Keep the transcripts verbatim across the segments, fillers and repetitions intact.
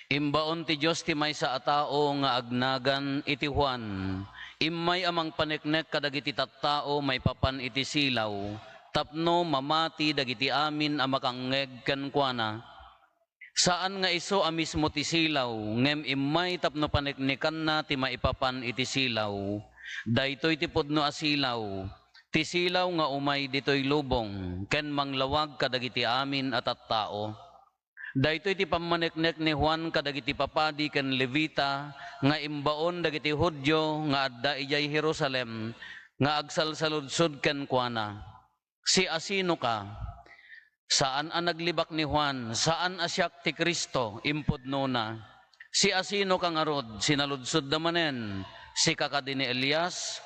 Imbaon ti Dios ti maysa a tao nga agnagan iti Juan. Immay a mangpaneknek kadagiti tattao maipapan iti silaw, tapno mamati dagiti amin a makangngeg kenkuana. Saan nga isu a mismo ti silaw, ngem immay tapno paneknekanna ti maipapan iti silaw. Daytoy ti pudno a silaw, ti silaw nga umay ditoy lubong, ken manglawag kadagiti amin a tattao. Daytoy ti pammaneknek ni Juan kadagiti papadi ken Levita nga imbaon dagiti Judio nga adda idiay Jerusalem nga agsalsaludsod kenkuana, "Siasinoka?" "Saan a naglibak ni Juan, saan a siak ti Cristo," impudnona. "Siasinoka ngarud?" sinaludsodda manen. "Sika kadi ni Elias?"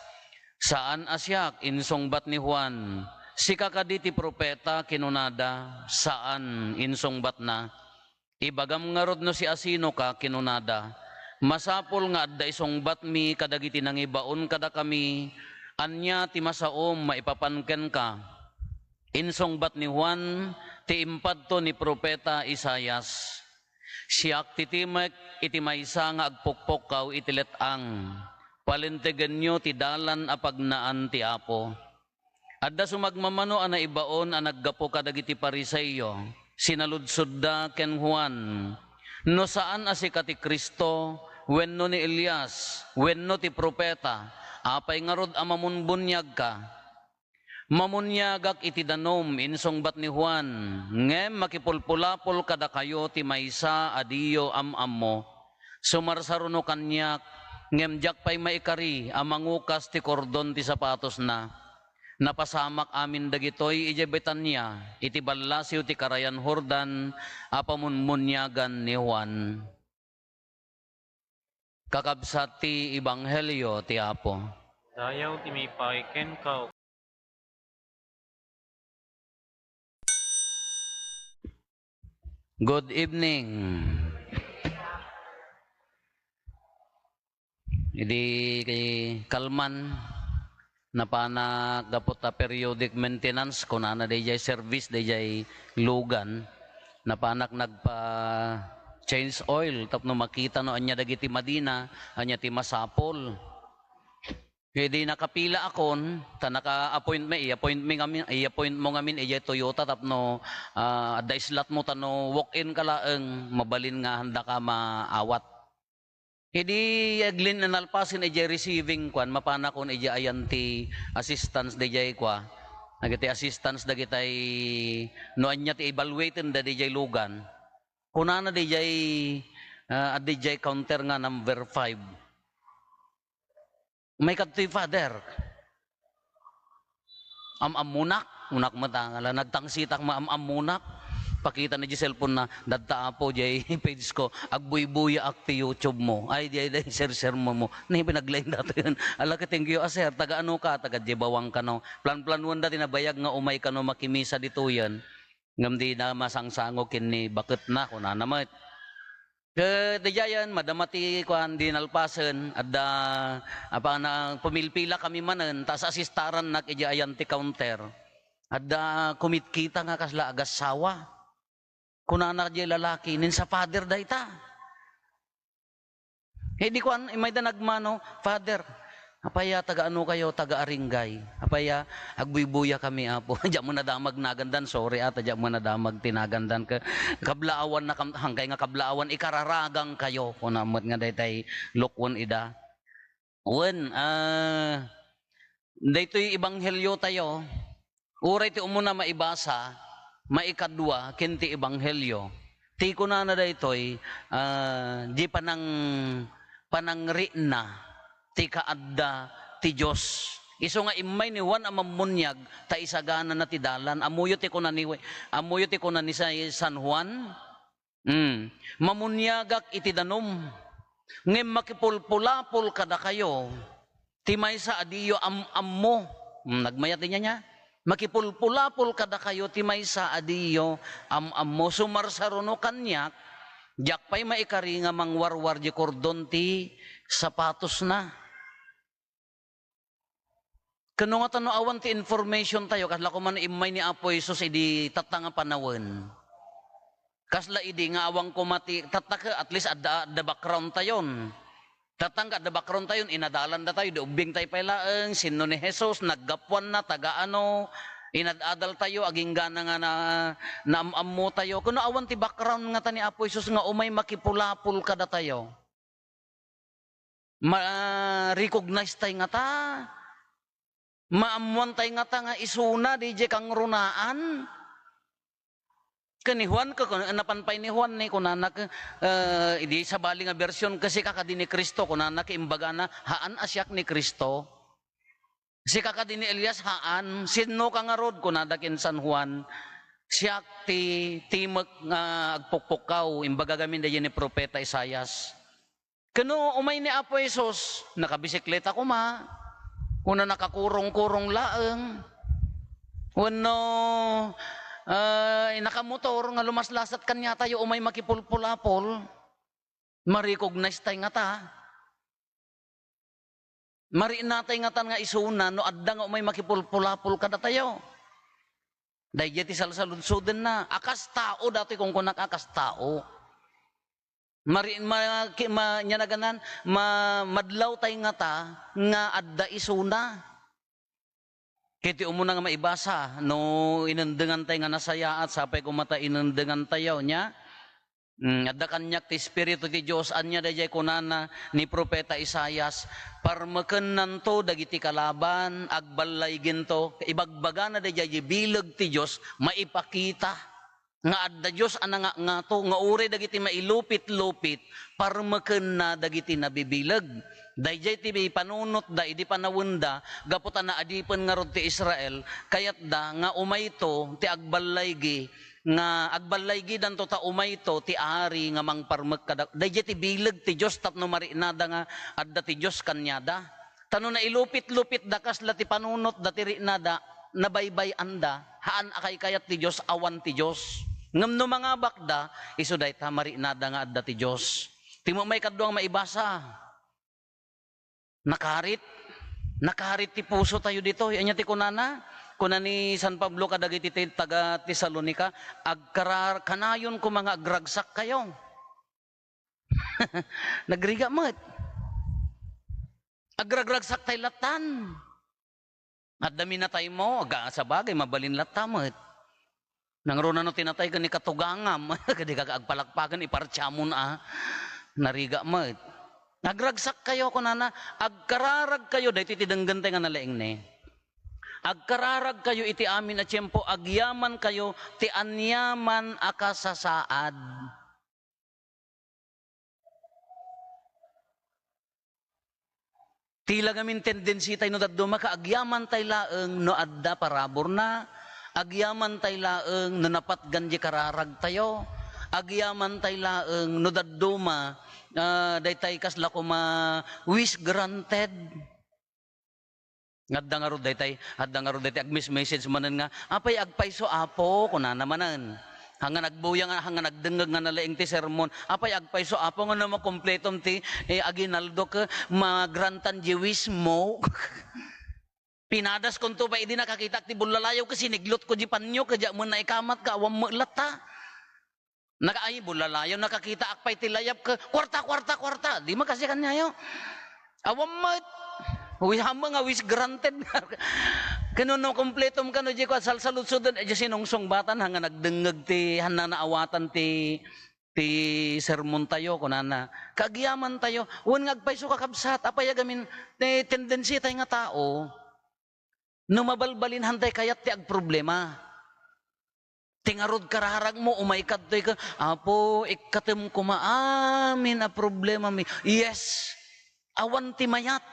"Saan a siak," insungbat ni Juan. "Sika kadi ti propeta?" kinunada. "Saan," insungbatna. "Ibagam ngarud no siasinoka," kinunada. "Masapul nga adda isungbatmi kadagiti nangibaon kadakami, 'Ania ti masaom maipapan kenka?'" Insungbat ni Juan ti impadto ni Profeta Isaias, "Siak ti timek iti maysa nga agpukpukkaw iti let-ang. Palintegenyo ti dalan a pagnaan ti Apo." Adda sumagmamano a naibaon a naggapu kadagiti Fariseo. Sinaludsodda ken Juan, "No saan a sika ti Cristo, wenno ni Elias, wenno ti profeta, apay ngarud a mamunbuniagka?" "Mamuniagak iti danum," insungbat ni Juan, "ngem makipulpulapol kadakayo ti maysa a diyo am-ammo. Sumarsaruno kaniak, ngem diak pay maikari a mangukas ti kordon ti sapatosna." Napasamak amin dagitoy idiay Betania, iti ballasiw ti Karayan Jordan a pamunmuniagan ni Juan. Kakabsat ti Ebanghelio ti Apo. Dayaw ti maipaay kenka. Good evening. Idi kalman, napanak gapu ta periodic maintenance, kunana dayjay service, dayjay lugan. Napanak nagpa-change oil tapno makita no ania dagiti madina, ania ti masapul. Idi nakapila akon, ta naka-appointment, i-appointment ngamin, i-appointment mo ngamin idiay Toyota tapno, ah, adda slot mo ta no walk-in ka laeng, mabalin nga handaka maawat. Idi aglinalpasen idiay receiving kuan, mapanakon idiay ayan ti assistance dayjay kua, dagiti assistance dagitay no ania ti evaluaten da dayjay lugan. Kunana dayjay, ah, adda dayjay counter nga number five. "Umaykadtoy, Father." "Am-ammonak," kunak met, ah, ala, nagtangsitak, "Am-ammonak." Pakitana diay cellphone na, "Dadta, Apo, diay page ko, agbuybuyaak ti YouTube mo." "Ay, diay, diay, share, share mo mo." Ni, pinaglain datoyen. "Ala, thank you, ah, sir. Taga ano ka?" "Taga diay bawang kano." Plan-planuan da ti nabayag nga umay kano makimisa ditoyen. Ngem dina masangsango ken ni baketna, kunana met. Ket idiayen, madama ti kuan, di nalpasen, adda, apana, pumilpila kami manen, ta asistarannak idiay ayan ti counter. Adda kumitkita nga kasla agassawa. Kunana diay lalaki, "Ni sa Father dayta." Idi kuan, imayda nagmano, "Father, apay a taga ano kayo, taga Aringay? Apay a agbuybuya kami, Apo." Diak met nadamag nagandan, sorry, ah, ta diak met nadamag ti nagandan. Ka-, kablaawan na kam-, hangkay nga kablaawan, ikararagang kayo. Kuna met nga daytay lukwen ida. Wen, ah, daytoy ebanghelio tayo, uray ti umuna maibasa, maikadua ken ti ebanghelio. Ti kunana daytoy, ah, di panang-, panangriitna ti kaadda ti Dios. Isu nga immay ni Juan a Mammuniag ta isaganana ti dalan. Ammoyo ti kuna ni, ammoyo ti kuna ni Sa-, San Juan? Mm. "Mamuniagak iti danum, ngem makipulpulapol kadakayo ti maysa a diyo am-ammo." Mm, nagmayat inya, nia? "Makipulpulapol kadakayo ti maysa a diyo am-ammo. Sumarsaruno kaniak, diak pay maikari nga mangwarwar di kordon ti sapatosna." Ken no ngata no awan ti information tayo, kasla koma no immay ni Apo Jesus idi tatta nga panawen. Kasla idi nga awan koma ti, tatta ket at least adda, adda background tayon. Tatta nga adda background tayon, inadalan datayo, di ubbing tayo pay laeng, sinno ni Jesus, naggapuanna, taga ano, inad-adal tayo, aginggana nga na, naam-ammo tayo. Kuno awan ti background nga ta ni Apo Jesus nga umay makipulapol kadatayo. Ma-recognize tay ngata. Maammoan tay ngata nga isuna, diay kangrunaan. Ken ni Juan, ken, ken napan pay ni Juan ni kunana, ken, eh, idi sabali nga version, ket sika kadi ni Cristo, kunana, ket imbagana, haan a siak ni Cristo. Sika kadi ni Elias, haan. Sinno ka ngarud, kunada ken San Juan. Siak ti timek nga agpukpukkaw, imbaga gamin daydi ni Propeta Isaias. Ken no umay ni Apo Jesus, nakabisikleta koma, wenno nakakurong-kurong laeng, wenno, eh, nakamotor nga lumaslasat kaniatayo umay makipulpulapol, ma-recognize tay ngata. Mariknatay ngatan nga isuna no adda nga umay makipulpulapol kadatayo. Daydiay ti salsaludsodenna. A kas tao, datoy kunkunak a kas tao. Mari-, ma-, ki-, ma-, nia naganan, ma-, madlawtay ngata nga adda isuna. Ket ti umuna nga maibasa, no inendengantay nga nasayaat, sapay koma ta inendengantayo, nia? Mm, adda kaniak ti Espiritu ti Dios, ania daydiay kunana ni Profeta Isaias, "Parmekennanto dagiti kalaban, agballaygento." Ibagbagana daydiay bileg ti Dios, maipakita nga adda Dios a nangangato, nga uray dagiti mailupit-lupit, parmekenna dagiti nabibileg. Daydiay ti panunotda idi panawenda, gapu ta naadipen ngarud ti Israel, kayatda nga umayto ti agballaygi, nga agballaygidanto ta umayto ti ari nga mangparmek kada-, daydiay ti bileg ti Dios tapno mariknada nga adda ti Dios kaniada. Ta no nailupit-lupitda, kasla ti panunotda ti riknada, nabaybay-anda, haan a kaykayat ti Dios, awan ti Dios. Ngem no mangabakda, isu dayta mariknada nga adda ti Dios. Ti umay kadua nga maibasa, nakarit. Nakarit ti pusotayo ditoy. Ania ti kunana? Kuna ni San Pablo kadagiti ti-, taga-Tesalonica, "Agkarar-, kanayon koma nga agragsakkayo." Nagrigat met. Agragragsaktay lattan. Adda minataymo, aga, sabagay, mabalin latta met. Nangruna no tinatay ken ni katugangam, kadi ka agpalakpaken, ipartiamon a. Narigat met. Agragsakkayo, kunana, agkararagkayo, daytoy ti denggentay nga nalaingni. Agkararagkayo iti amin a tiempo, agyamankayo ti aniaman a kasasaad. Ti la ngamin tendensitay no dadduma ket agyamantay laeng no adda paraburna, agyamantay laeng no napatgan di kararagtayo, agyamantay laeng no dadduma, ah, daytay kasla koma wish granted. Nga adda ngarud daytay, adda ngarud daytay agmes-message manen nga, "Apay agpayso, Apo?" kunana manen. Hangan agbuyang, hangan agdengngeg nga nalaing ti sermon. "Apay agpayso, Apo, nga no makumpletom ti, eh, aguinaldo ket magrantan di wish mo?" Pinadaskonto pay idi nakakitaak ti bullalayo ket siniglotko di panyo ket diak met naikamat ket awan met latta. Naka-, ay, bullalayo, nakakitaak pay ti layap ket, "Kuarta, kuarta, kuarta." Di makasi kaniayo. Awan met. Uy, hamo nga wish granted. Ken no kumpletom kano, di ko, salsaludsoden, eh, di sinungsongbatan, hangan agdengngeg ti, hanna naawatan ti, ti sermon tayo, kunana. Kagyaman tayo, wen nga agpayso kakabsat, apay agamin, ti tendency tayo nga tao, no mabalbalin, hantay kayat ti agproblema. Ti ngarud kararagmo, umay kadtoy ka, "Apo, ikkatem koma amin a problemami." Yes, awan ti mayat.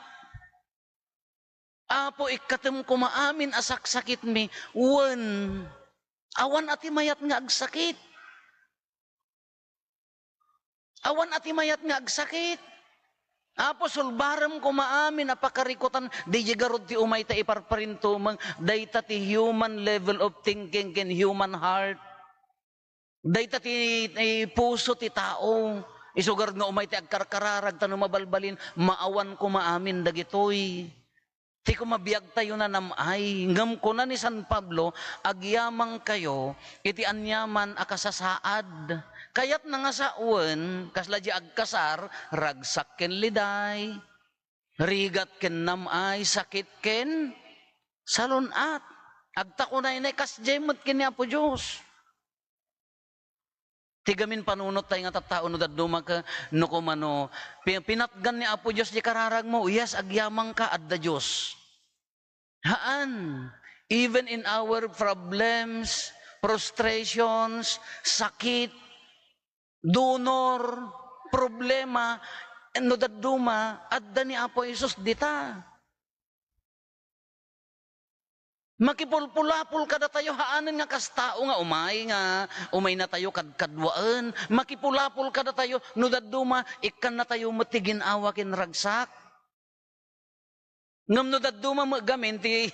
"Apo, ikkatem koma amin a saksakitmi." Wen, awan a ti mayat nga agsakit. Awan a ti mayat nga agsakit. Apo, sulbarem koma amin a pakarikutan, di garud ti umay ta iparparintumeng, dayta ti human level of thinking ken human heart. Dayta ti, ti puso ti tao. Isu garud nga umay ti agkarkararag ta no mabalbalin, maawan koma amin dagitoy. Ti kumabiagtayo nanam-ay, ngem kuna ni San Pablo, "Agyamangkayo iti aniaman a kasasaad." Kayatna nga sawen, kasla diay agkasar, ragsak ken liday, rigat ken nam-ay, sakit ken salun-at. Agtakunay na kasdiay met ken ni Apo Dios. Ti gamin panunot tayo nga tattao no dadduma ket no kumano, pi-, pinatgan ni Apo Dios diay kararagmo, yes, agyamangka, adda Dios. Haan, even in our problems, frustrations, sakit, dunor, problema, no dadduma, adda ni Apo Jesus dita. Makipulpulapol kadatayo, haanen nga kas tao nga umay nga umaynatayo kadkaduaen. Makipulapol kadatayo no dadduma, ikkannatayo met ti gin-awa ken ragsak. Ngem no dadduma met gamin ti,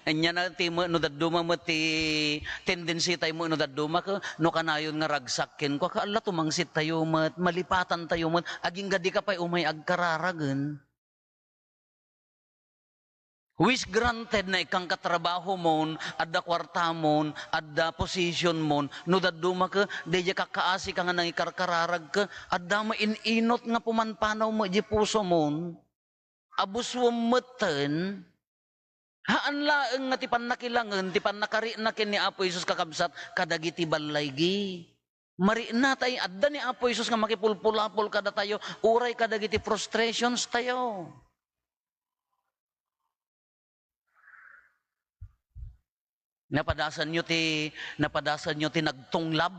ania na ti me-, no dadduma met ti tendency tayo met no dadduma ke, no kanayon nga ragsak kenkuak, alla tumangsit tayo met, malipatan tayo met, agingga dika pay umay agkararagen. Wish granted na ikkan katrabahomon, adda kuartamon, adda positionmon, no dadduma ke, daydiay kakkaasika nga nangikarkararag ke, adda met in-inot nga pumanpanaw met di pusomon. Abusuem metten, haan laeng nga ti pannakilangen, ti pannakarikna ken ni Apo Jesus, kakabsat, kadagiti ballaygi. Marikna tay adda ni Apo Jesus nga makipulpulapol kadatayo, uray kadagiti frustrations tayo. Napadasanyo ti, napadasanyo ti nagtunglab?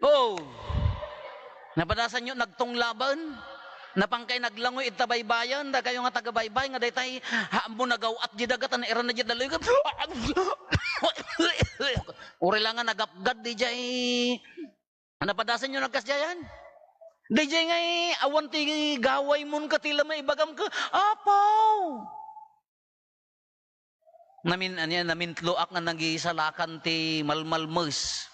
Oh! Napadasanyo nagtunglaben? Napankay naglangoy ita baybayen, dakayo nga taga-baybay, nga daytay, haammo nagaw-at di dagat, nairan na di daloy, uray la nga nagapgad di jay. Napadasanyo nagkasdiayan? Di jay ngay, awan ti gawaymon ket ti la maibagam ket, Apo! Namin-, ania, namintloak nga nagisalakan ti malmalmes.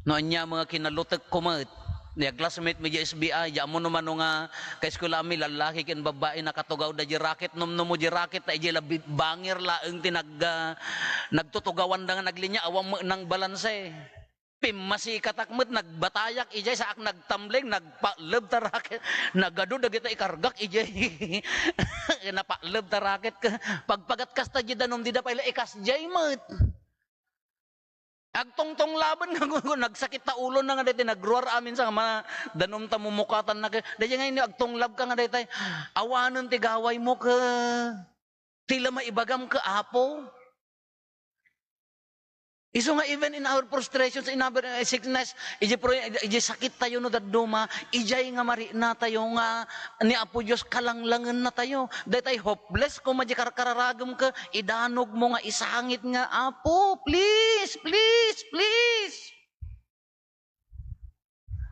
No ania, mga kinalutekko met. Ni classmate mi di S B I, di ammo no mano nga kaeskuelami, lallaki ken babbai, nakatugaw da di racket, numnumo di racket, ta idiay la bi-, bangir laeng ti nag-, ah, nagtutugawanda nga naglinia, awan met nang balanse. Pimmasikatak met, nagbatayak idiay, saak nagtumbling, nagpakleb ta racket. Nagadu dagita ikargak idiay. Napakleb ta racket ka. Pagpagat kasta di danum, dida pay la ikasdiay met. Agtungtunglaben nga gu-, nagsakit ta ulo na nga daytoy, nagruar amin sa nga ma-, danum ta mumukatan na kay. Daytoy nga ini agtunglab ka nga daytoy. Awanen ti gaway mo ka. Ti la maibagam ka, Apo. Isu nga even in our frustrations, in our, eh, sickness, iti pro-, iti sakit tayo no dadduma, ijay nga marikna tayo nga ni Apo Dios kalanglangen na tayo. Daytay hopeless koma di karkararagem ka, idanog mo nga isangit nga, "Apo, please, please, please."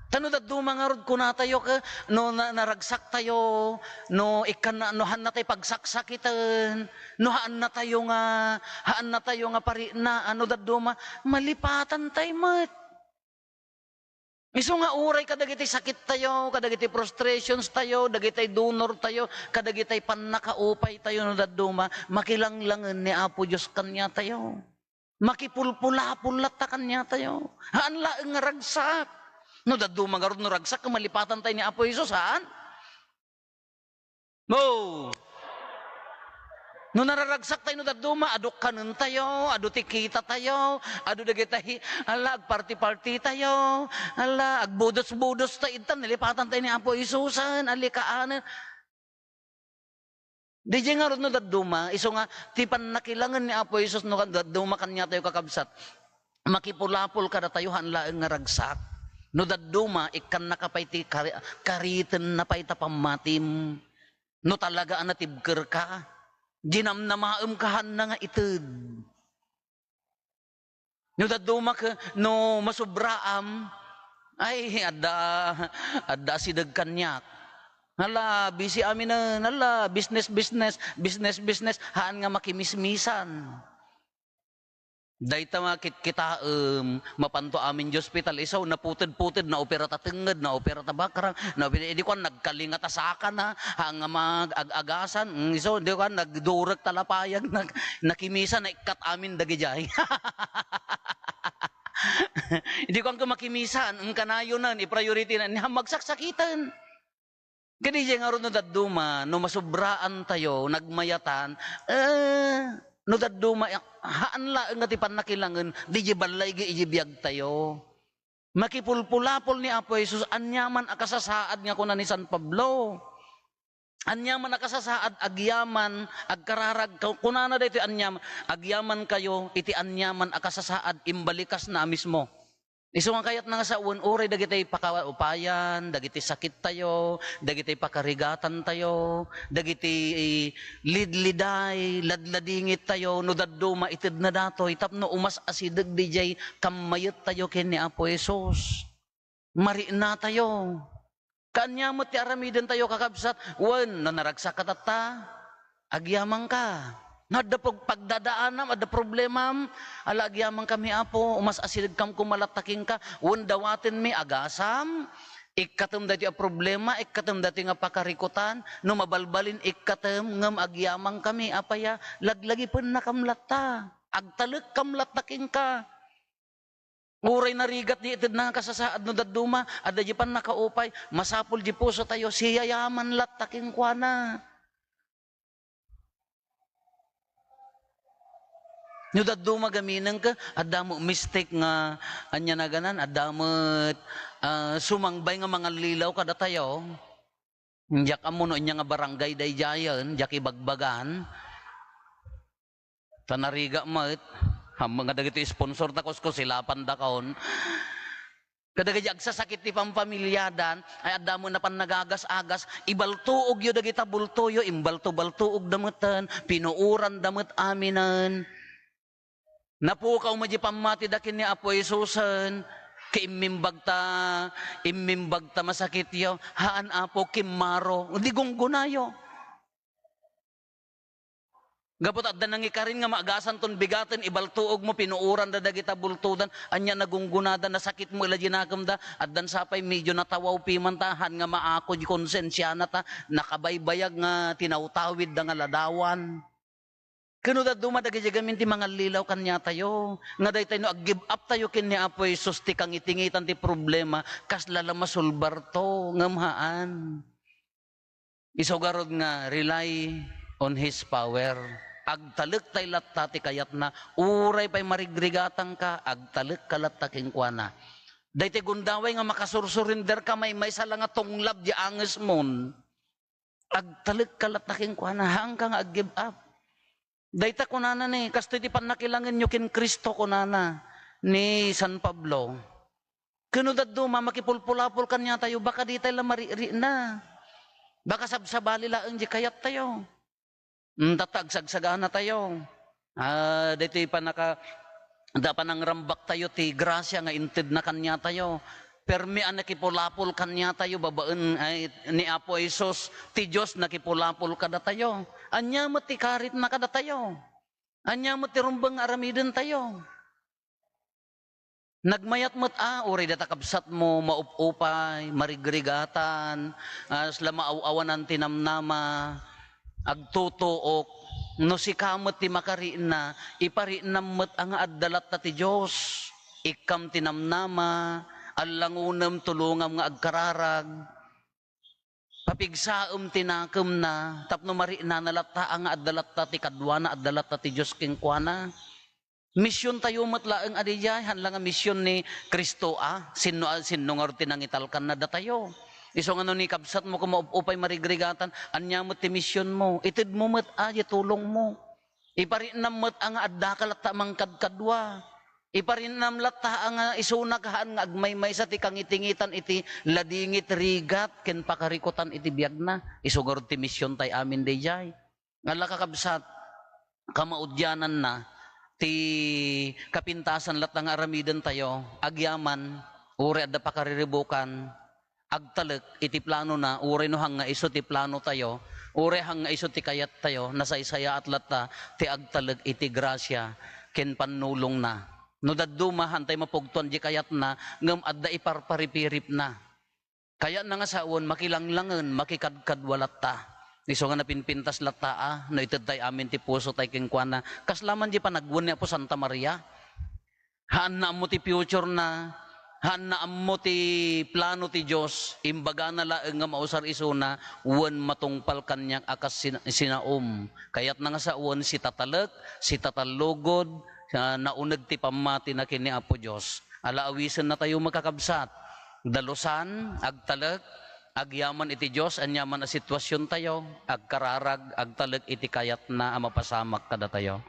Ta no dadduma ngarud kunatayo ket no na-, naragsak tayo, no ikkan na, no haanna tay pagsaksakiten, no haanna tayo nga, haanna tayo nga pariknaan, no dadduma, malipatan tay met. Isu nga uray kadagiti sakit tayo, kadagiti frustrations tayo, dagitay dunor tayo, kadagitay pannakaupay tayo, no dadduma, makilanglangen ni Apo Dios kaniatayo. Makipulpulapol latta kaniatayo. Haan laeng nga ragsak. No dadduma ngarud no ragsak, malipatan tayo ni Apo Jesus, haan? No. No nararagsak tayo no dadduma, adu kanen tayo, adu ti kita tayo, adu dagiti, ala, agparti-parti tayo, ala, agbudos-budos tayo, itan, nalipatan tayo ni Apo Jesusen, alikaanen. Didiay ngarud no dadduma, isu nga ti pannakilangen ni Apo Jesus no kan-, dadduma kaniatayo, kakabsat. Makipulapol kadatayo, haan laeng nga ragsak. No dadduma, ikkannaka pay ti kari-, karitenna pay ta pammatim. No talaga a natibkerka, dinamnamaem ka, haanna nga ited. No dadduma ket, no masubraam, ay, adda, adda asideg kaniak. Hala, busy aminen. Hala, business, business, business, business. Haan nga makimismisan. Dayta nga kitkitaem, mapanto amin di ospital, isu, naputed-puted, naopera ta tengnged, naopera ta bakrang, naopera, idi kuan, nagkalinga ta sakana, ha nga mag-ag-agasan, mm, isu, di kuan, nagdurek ta lapayag, nag-, nakimisa, naikkat amin dagidiay. Idi kuan ko makimisa, mm, kanayonen, i-priority na, ni, magsaksakiten. Kadi diay ngarud no dadduma, no masubraan tayo, nagmayatan, eh, no dadduma, haan laeng nga ti pannakilangen, di diay ballaygi iti biag tayo. Makipulpulapol ni Apo Jesus, aniaman a kasasaad nga kuna ni San Pablo. Aniaman a kasasaad, agyaman, agkararag, kunana daytoy aniaman, agyaman kayo iti aniaman a kasasaad, imbalikasna a mismo. Isu nga kayatna nga sawen, uray dagiti pakaupayan, dagiti sakittayo, dagiti pakarigatan tayo, dagiti lidliday, ladladingit tayo, no dadduma, itedna datoy tapno umas-asideg diay kammayet tayo ken ni Apo Jesus. Marikna tayo. Kaaniaman met ti aramiden tayo, kakabsat, wen no naragsak ka tatta, agyamanka. No adda pag-, pagdadaanam, adda problemam, ala, agyamanka mi, Apo, umas-asidegkam koma latta kenka, wen dawatenmi, agasam, ikkatem daytoy a problema, ikkatem daytoy nga pakarikutan, no mabalbalin, ikkatem, ngem agyamanka mi, apay a, laglagipennakam latta, agtalekkam latta kenka. Uray narigat di itedna nga kasasaad no dadduma, adda di pannakaupay, masapul di puso tayo, siyayaman latta kenkuana. No dadduma gaminenka, adda met mistake nga ania naganan, adda met, ah, sumangbay nga mangallilaw kadatayo. Diak ammo no ania nga barangay daydiayen, diak ibagbagan. Ta narigat met, ammom nga dagiti sponsor ta kuskus, silapandakon. Kadagiti agsasakit ti pampamiliadan, ay adda met napan nagagas-agas, ibaltuogyo dagita bultoyo, imbalto-baltuogda meten, pinuoranda met aminen. Napukaw met di pammatida ken ni Apo Jesusen, ket immimbagta, immimbagta masakityo, haan Apo, kimmaro, di gunggunayo. Gapu ta adda nangikarin nga maagasanton bigaten, ibaltuogmo, pinuoranda dagita bultodan, ania nagunggunada, nasakit met la di nakemda, addan sapay medio natawaw piman ta, haan nga maako di konsensiana ta, nakabaybayag nga tinawtawidda nga ladawan. Ken no dadduma dagiti gamin ti mangallilaw kaniatayo, nga daytay no ag-give up tayo ken ni Apo Jesus ti kangitingitan ti problema, kasla la masulbarto, ngem haan. Isu garud nga rely on His power. Agtalek tay latta ti kayatna, uray pay marigrigatanka, agtalekka latta kenkuana. Daytay gundaway nga makasursurenderka, maymaysa la nga tunglab di angesmon. Agtalekka latta kenkuana, haanka nga ag-give up. Dayta kunana ni, kastoy ti pannakilangenyo ken Cristo, kunana ni San Pablo. Ken no dadduma, makipulpulapol kaniatayo, baka ditay la marikna. Baka sabsabali laeng di kayattayo. Mm, tatta, agsagsaganatayo. Ah, daytoy panaka-, da panangrambaktayo ti grasia nga intedna kaniatayo. Permi a nakipulapol kaniatayo babaen, ay, ni Apo Jesus, ti Dios nakipulapol kadatayo. Ania met ti karitna kadatayo? Ania met ti rumbeng nga aramidentayo? Nagmayat met a, uray data kabsatmo, maup-upay, marigrigatan, kasla maaw-awanan ti namnama, agtutuok. No sika met ti makarikna, ipariknam met a nga adda latta ti Dios. Ikkam ti namnama, allangonem, tulongam nga agkararag. Papigsaem ti nakemna tapno mariknana latta a nga adda latta ti kaduana, adda latta ti Dios kenkuana. Misiontayo met laeng a didiay, haan la nga mision ni Cristo a, sinno a, sinno ngarud ti nangitalkan na datayo? Isu nga no ni kabsatmo koma up-upay marigrigatan, ania met ti misionmo? Itedmo met a, diay tulongmo. Ipariknam met a nga addaka latta a mangkadkadua. Ipariknam latta a nga isuna haan nga agmaymaysa ti kangitingitan iti ladingit, rigat, ken pakarikutan iti biagna. Isu ngarud ti misiontay amin daydiay. Nga la kakabsat, kamaudiananna, ti kapintasan latta nga aramidentayo, agyaman, uray adda pakariribukan, agtalek iti planona, uray no haan nga isu ti planotayo, uray haan nga isu ti kayattayo, nasaysayaat latta ti agtalek iti grasia ken pannulongna. No dadduma, haantay mapugtoan di kayatna, ngem adda iparparipiripna. Kayatna nga sawen, makilanglangen, makikadkadua latta. Isu nga napinpintas latta, a, no ited tay amin ti puso tay kenkuana. Kasla man di panagwen ni Apo Santa Maria. Haan na ammo ti future na, haan na ammo ti plano ti Dios, imbagana laeng nga mausar isuna, wen matungpal kaniak a kas sin-, sinaom. Kayatna nga sawen, sitatalek, sitatallugod, ah, nauneg ti pammatina ken ni Apo Dios. Ala awisenna tayo, makakabsat. Dalusan, agtalek, agyaman iti Dios, aniaman a situasiontayo, agkararag, agtalek iti kayatna a mapasamak kadatayo.